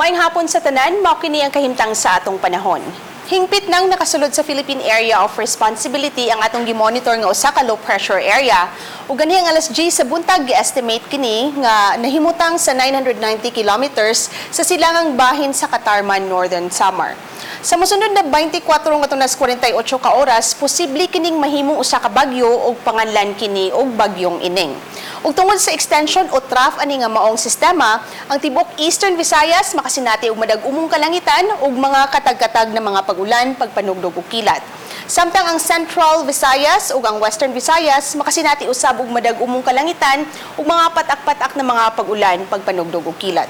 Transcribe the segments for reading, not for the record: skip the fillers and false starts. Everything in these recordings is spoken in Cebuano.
Maayong hapon sa tanan, mao kini ang kahimtang sa atong panahon. Hingpit nang nakasulod sa Philippine Area of Responsibility ang atong gimonitor nga usa ka low pressure area. Ug gani ang alas 10 sa buntag, gi-estimate kini nga nahimutang sa 990 kilometers sa silangang bahin sa Catarman, Northern Samar. Sa mosunod na 24 ngadto nas 48 ka oras, posible kining mahimong usa ka bagyo ug panganlan kini og Bagyong Ining. Ug tungod sa extension o trough ani nga maong sistema, ang tibuok Eastern Visayas makasinati og madag-umong kalangitan ug mga katag-katag na mga pag-ulan, pagpanugdog ug kilat. Samtang ang Central Visayas ug ang Western Visayas makasinati usab og madag-umong kalangitan ug mga patak-patak na mga pag-ulan, pagpanugdog ug kilat.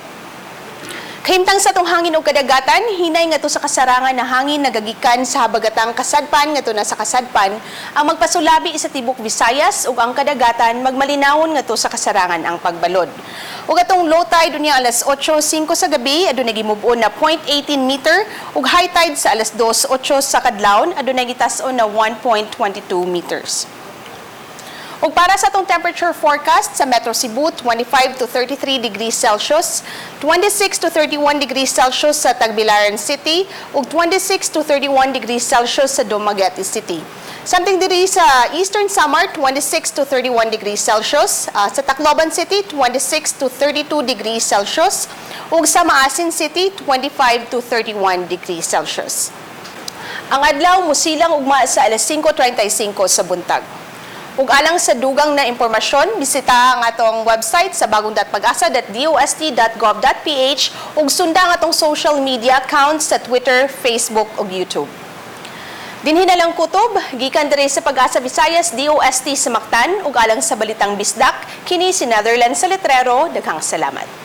Kahimtang sa atong hangin ug kadagatan, hinay ngadto sa kasarangan na hangin nagagikan sa habagatang kasadpan ngadto na sa kasadpan ang magpasulabi sa tibok Visayas, ug ang kadagatan magmalinawon ngadto sa kasarangan ang pagbalod. Ug atong low tide unya alas 8:05 sa gabi adunay gimub-on na 0.18 meter, ug high tide sa alas 2:08 sa kadlawon adunay gitas-on na 1.22 meters. Ug para sa atong temperature forecast sa Metro Cebu, 25 to 33 degrees Celsius, 26 to 31 degrees Celsius sa Tagbilaran City, ug 26 to 31 degrees Celsius sa Dumaguete City. Samtang diri sa Eastern Samar, 26 to 31 degrees Celsius, sa Tacloban City, 26 to 32 degrees Celsius, ug sa Maasin City, 25 to 31 degrees Celsius. Ang adlaw musilang ugma sa alas 5:35 sa buntag. Ug alang sa dugang na impormasyon, bisita ang atong website sa bagong.pagasa.dost.gov.ph ug sunda ang atong social media accounts sa Twitter, Facebook ug YouTube. Dinhi na lang kutob, gikan diri sa Pag-asa Visayas, DOST sa Mactan, ug alang sa Balitang Bisdak, kini si Netherlands sa Letrero. Daghang salamat.